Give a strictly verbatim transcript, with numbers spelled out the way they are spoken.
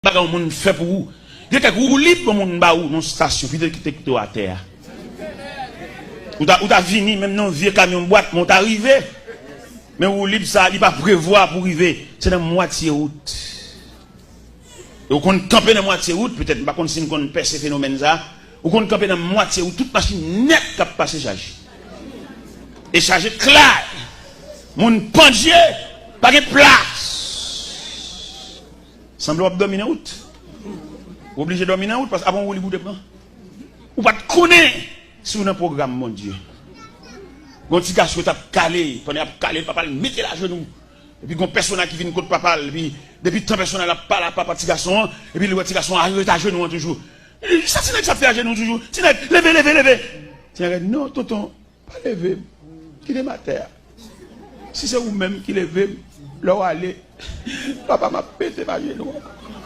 bagay yon moun fè pou ou. Gen kèk woulib yon moun ba ou nan stasyon, ki te kite kite w atè a. Ou ta, ou ta vini, menm nan yon vye kamyon bwat, men ou ta rive. Men woulib sa, li pa prevwa pou rive. Se nan mwatye wout. E ou konn kanpe nan mwatye wout, petèt, m pa konn si n konn pèse fenomèn sa. Ou konn kanpe nan mwatye wout, tout machin nèt k ap pase chaje. E chaje klay. Moun pandye, pa gen plas. Sanble w ap dòmi nan wout. Ou oblije dòmi nan wout, paske apre yon woulib ou te pran. Ou pa t konnen si w nan pwogram Bondye. Gon ti gason yo t ap kale, pandan y ap kale, papa l mete l ajenou. Epi gon pèsona ki vin kot papa l, epi depi tan pèsona l ap pale a papa ti gason an, epi li wè ti gason an ret ajenou an toujou. Li di, "Sa ti nèg sa ap fè ajenou toujou? Ti nèg, leve, leve, leve!" Ti nèg di, "Non, tonton, pa leve m. Kite m atè a. Si se ou menm ki leve m, lè w ale, papa m ap pete m ajenou ankò."